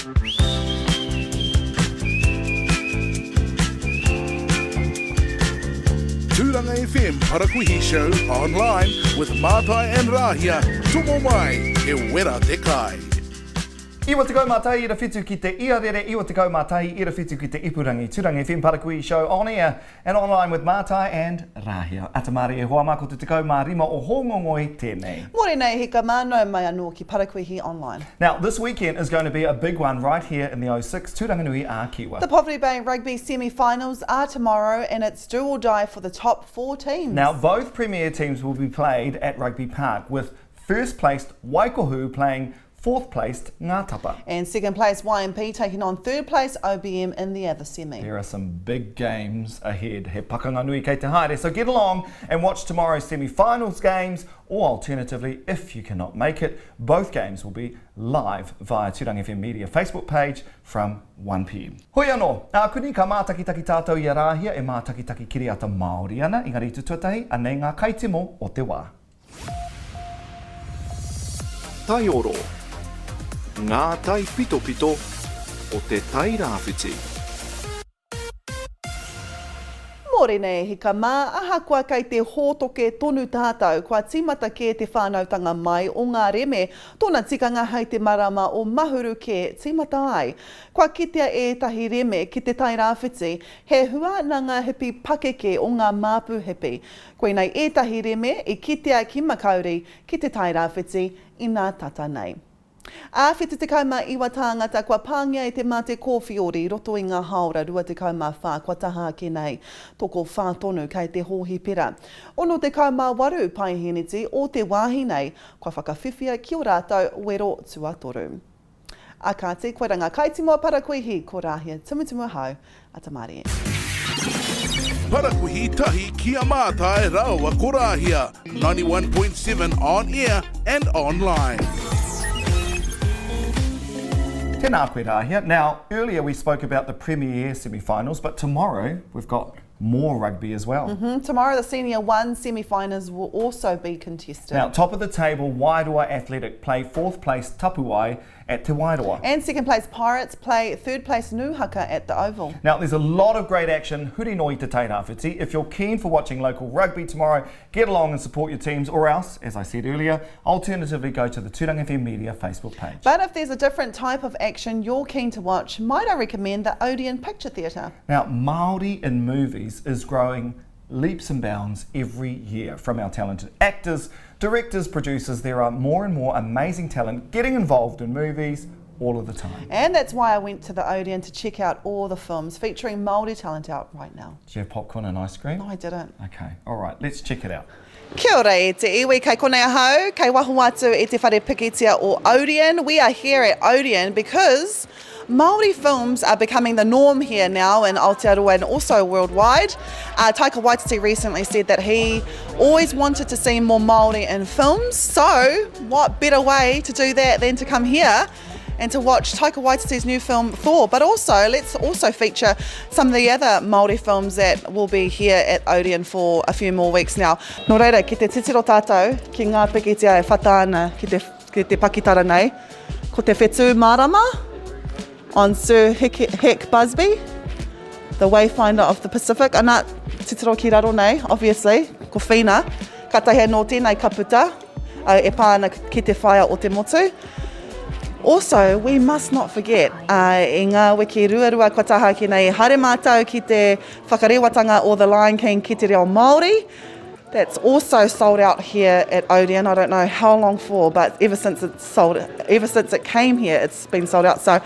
Tūranga FM Parakuihi Show online with Mātai and Rāhia, tomo mai, he wera te kai. 91 ki te iarere, 91 7 ki te ipurangi. Tūranga FM Parakuihi Show on air and online with Mātai and Rāhia. Ata mārie e hoa mā, ko te 15 o Hōngongoi tēnei. Mōrena e hika mā, nau mai anō ki Parakuihi Online. Now, this weekend is going to be a big one right here in the 06 Tūranganui a Kiwa. The Poverty Bay Rugby semi-finals are tomorrow and it's do or die for the top four teams. Now, both premier teams will be played at Rugby Park with first placed Waikohu playing fourth placed Ngātapa. And second place YMP taking on third place OBM in the other semi. There are some big games ahead. He pakanga nui kei te haere. So get along and watch tomorrow's semi-finals games or alternatively, if you cannot make it, both games will be live via Tūranga FM Media Facebook page from 1pm. Hoi anō, ākuni ka mātakitaki tātou i a Rāhia e mātakitaki kiriata Māori ana, engari i te tuatahi, anei ngā kaitimo o te wā. Taioro, Ngā taipitopito o Te Tai Rāwhiti. Mōrena e hika mā, ahakoa kei te hōtoke tonu tātou, kua tīmata kē te whānautanga mai o ngā reme, tōna tikanga hei te marama o Mahuru kē tīmata ai. Kua kitea ētahi reme ki Te Tai Rāwhiti, he hua nā ngā hipi pakeke o ngā māpu hipi. Koinei ētahi reme i kitea ki Makauri, ki Te Tairāwhiti, inā tata nei. Ā, 79 tāngata kua pāngia e te mate kōwhiori i roto i ngā hāora 24 kua taha ake nei. Tokowhā tonu kei te hōhipera. 68 paeheneti o te wāhi nei kua whakawhiwhia ki ō rātou wero tuatoru. A kāti, koira ngā kaitimoa parakuihi, ko Rāhia Tumutumu ahau, a Tamarie. Parakuihi tahi ki a Mātai rāua ko Rāhia, 91.7 on air and online. Tēnā koe Rāhia. Now, earlier we spoke about the Premier semi-finals, but tomorrow we've got more rugby as well. Mm -hmm. Tomorrow the Senior 1 semi-finals will also be contested. Now, top of the table, Wairoa Athletic play fourth place Tapuai at Te Wairoa. And second place Pirates play third place Nuhaka at the Oval. Now, there's a lot of great action. Huri noi te Tairāwhiti. If you're keen for watching local rugby tomorrow, get along and support your teams or else, as I said earlier, alternatively go to the Tūranga FM Media Facebook page. But if there's a different type of action you're keen to watch, might I recommend the Odeon Picture Theatre? Now, Māori in movies is growing leaps and bounds every year. From our talented actors, directors, producers, there are more and more amazing talent getting involved in movies all of the time. And that's why I went to the Odeon to check out all the films featuring Māori talent out right now. Did you have popcorn and ice cream? No, I didn't. Okay, all right, let's check it out. Kia ora e te iwi, kei konei ahau, kei waho atu i te whare pikitia o Odeon. We are here at Odeon because Māori films are becoming the norm here now in Aotearoa and also worldwide. Uh, Taika Waititi recently said that he always wanted to see more Māori in films, so what better way to do that than to come here and to watch Taika Waititi's new film Thor. But also, let's also feature some of the other Māori films that will be here at Odeon for a few more weeks now. Nō reira, ki te titiro tātou ki ngā pikitia e whata ana ki te, ki te pakitara nei, ko te whetū mārama on Sir Heke, Hek Busby, the Wayfinder of the Pacific. Ana, titiro ki raro nei, obviously, ko Whina. Katahi anō tēnei ka puta e pā ana ki te whaea o te motu. Also, we must not forget, uh, i ngā wiki ruarua kua taha ake nei, haere mātou ki te whakarewatanga o The Lion King ki te reo Māori. That's also sold out here at Odeon. I don't know how long for, but ever since it's sold, ever since it came here, it's been sold out. So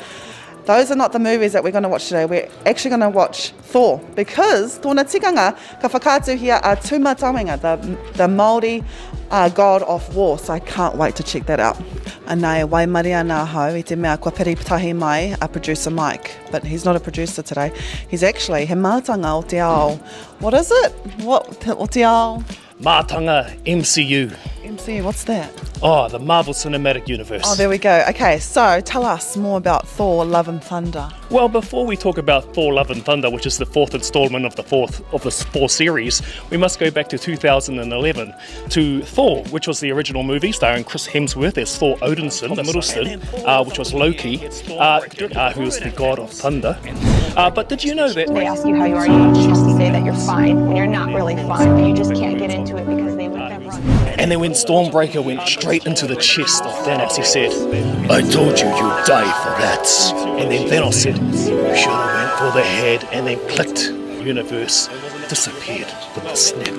those are not the movies that we're going to watch today. We're actually going to watch Thor because tōna tikanga ka whakaatuhia a Tūmatauenga, the, the Māori uh, god of war. So I can't wait to check that out. Anā e waimarie ana ahau i te mea kua piri tahi mai a producer Mike, but he's not a producer today. He's actually he mātanga o te ao. What is it? What, o te ao? Mātanga MCU. MCU, what's that? Oh, the Marvel Cinematic Universe. Oh, there we go. Okay, so tell us more about Thor Love and Thunder. Well, before we talk about Thor Love and Thunder, which is the fourth installment of the fourth of the four series, we must go back to 2011 to Thor, which was the original movie starring Chris Hemsworth as Thor Odinson, the Middleston, which was Loki, who was the god of thunder. But did you know that... They ask you how you are, you just have to say that you're fine when you're not really fine, but you just can't get into it because they would never... And then when Stormbreaker went straight into the chest of Thanos, he said, I told you you'd die for that. And then Thanos said, you should have went for the head, and then clicked. Universe disappeared with a snap.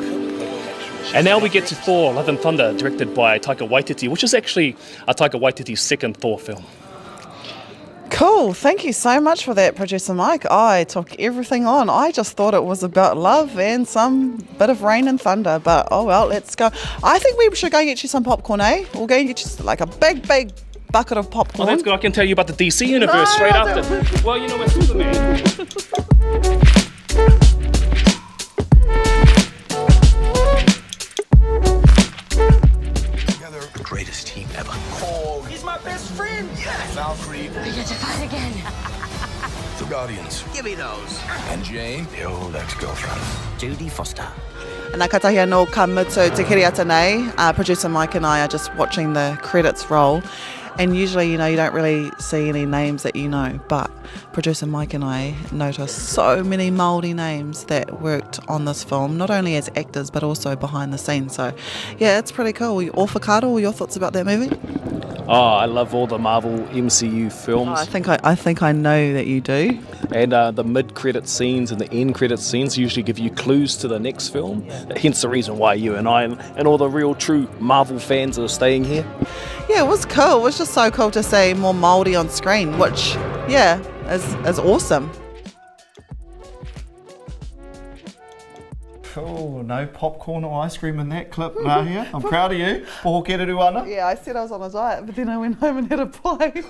And now we get to Thor, Love and Thunder, directed by Taika Waititi, which is actually Taika Waititi's second Thor film. Cool. Thank you so much for that, Producer Mike. I took everything on. I just thought it was about love and some bit of rain and thunder, but oh well, let's go. I think we should go get you some popcorn, eh? We'll go and get you like a big, big bucket of popcorn. Oh, that's good. I can tell you about the DC universe No, straight I after. don't. Well, you know, we're Superman. Together, the greatest team ever. Korg. He's my best friend. Yes. Valkyrie. We get to fight again. The Guardians. Give me those. And Jane, the old ex-girlfriend. Jodie Foster. Nā katahi anō ka mutu te kiriata nei. Producer Mike and I are just watching the credits roll. And usually, you know, you don't really see any names that you know, but producer Mike and I noticed so many Māori names that worked on this film, not only as actors, but also behind the scenes. So, yeah, it's pretty cool. All whakaaro, your thoughts about that movie? Oh, I love all the Marvel MCU films. Oh, I think I know that you do. And the mid-credit scenes and the end-credit scenes usually give you clues to the next film. Hence the reason why you and I and all the real true Marvel fans are staying here. Yeah, it was cool. It was just so cool to see more Māori on screen, which, yeah, is awesome. Cool. No popcorn or ice cream in that clip, Rahia. I'm proud of you. Poho kereru ana. Yeah, I said I was on a diet, but then I went home and had a pie.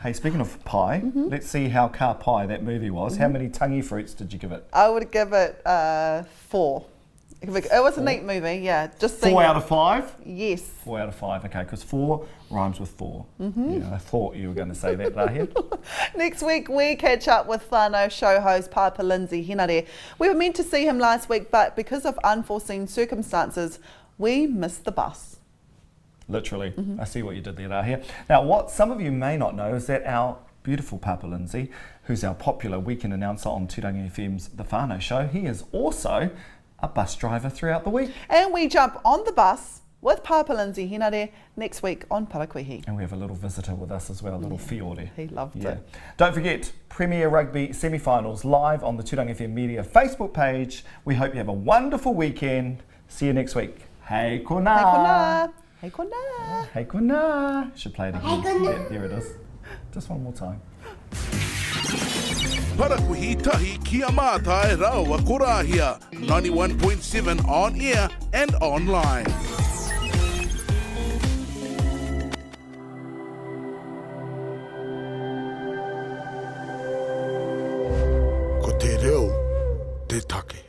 Hey, speaking of pie, let's see how ka pai that movie was. How many tangi fruits did you give it? I would give it 4. It was a neat movie, yeah. Just seeing 4 out of 5? Yes. 4 out of 5, okay, because 4 rhymes with 4. Yeah, I thought you were going to say that, Rahia. Next week, we catch up with whānau show host Papa Lindsay Henare. We were meant to see him last week, but because of unforeseen circumstances, we missed the bus. Literally. I see what you did there, Rahia. Now, what some of you may not know is that our beautiful Papa Lindsay, who's our popular weekend announcer on Tūranga FM's The Whānau Show, he is also a bus driver throughout the week. And we jump on the bus with Papa Lindsay Henare next week on Parakihi. And we have a little visitor with us as well, a little Fiore. He loved it. Don't forget, Premier Rugby semi-finals live on the Tūranga FM Media Facebook page. We hope you have a wonderful weekend. See you next week. Hei kona. Hei kona. Hei kona. Hei kona. Should play it again. Yeah, there it is. Just one more time. Parakuihi tahi ki a mātai rāua ko Rāhia, 91.7 on air and online. Ko te reo te take.